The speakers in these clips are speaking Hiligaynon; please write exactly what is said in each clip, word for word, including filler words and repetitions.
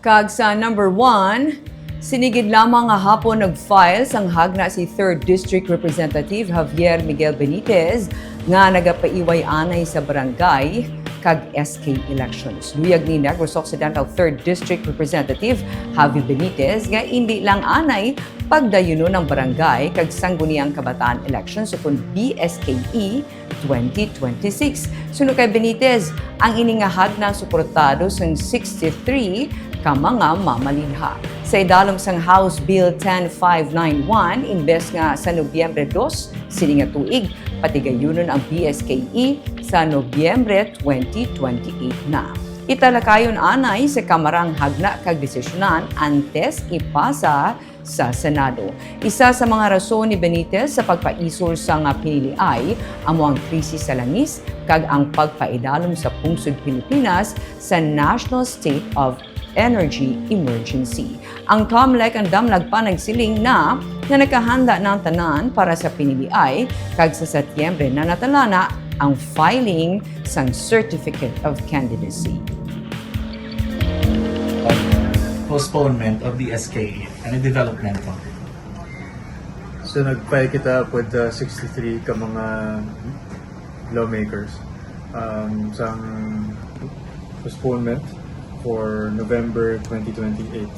Kag sa number one, sinigid lamang nga hapon nag-file sang hagna si Third District Representative Javier Miguel Benitez nga nagapaiway anay sa barangay kag S K elections. Luyag ni Negros Occidental Third District Representative Javi Benitez nga indi lang anay pagdayunon ang barangay kag sangguniang kabataan elections ukon B S K E twenty twenty-six. Suno kay Benitez, ang ini nga hagna suportado sang sixty-three ka mga mamalinha. Sa idalom sang House Bill ten five nine one, imbes nga sa Nobyembre dos sini nga tuig, patigayunon ang B S K E sa Nobyembre twenty twenty-eight na. Italakayon anay sa Kamara ang hagna kag desisyonan antes ipasa sa Senado. Isa sa mga rason ni Benitez sa pagpaisol sang piniliay amo ang krisis sa langis kag ang pagpaidalom sa pungsod Pilipinas sa National State of Energy Emergency. Ang COMELEC andam nagpanagsiling na nga nakahanda na ang tanan para sa piniliay kag sa Setyembre na natala na ang filing sang Certificate of Candidacy. Postponement of the S K E. Ano development po? So nag-file kita with the sixty-three ka mga lawmakers um, sang postponement for November twenty twenty-eight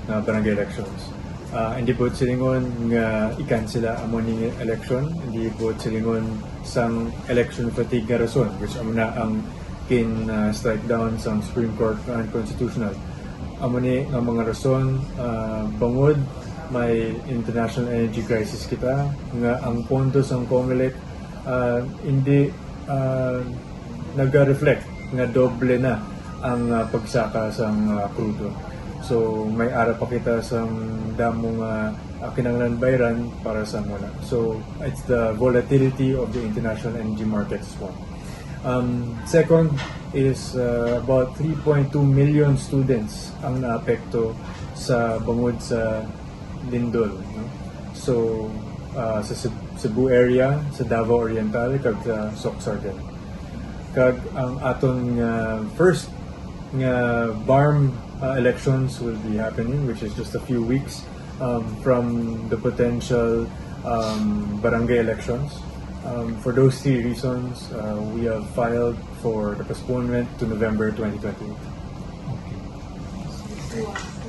na barangay elections. Uh, hindi po silingon nga i-cancel amo ni election, hindi po silingon sang election fatigue nga rason, which amo na ang kin uh, strike down sang Supreme Court nga unconstitutional. Amo ni nga mga rason uh, bangod may international energy crisis kita nga ang pondo sang COMELEC uh, hindi uh, nag-reflect nga doble na ang uh, pagsaka sang uh, krudo. So may ara pa kita sang damo nga uh, kinahanglan bayran para sa muna. So it's the volatility of the international energy markets as well. Um, second is uh, about three point two million students ang naapekto sa bangod sa lindol. No? So uh, sa Cebu area, sa Davao Oriental, kag sa Soc-Sargen. Kag ang aton nga first nga BARMM uh, elections will be happening, which is just a few weeks um, from the potential um, barangay elections. Um, for those three reasons, uh, we have filed for the postponement to November twenty twenty-eight.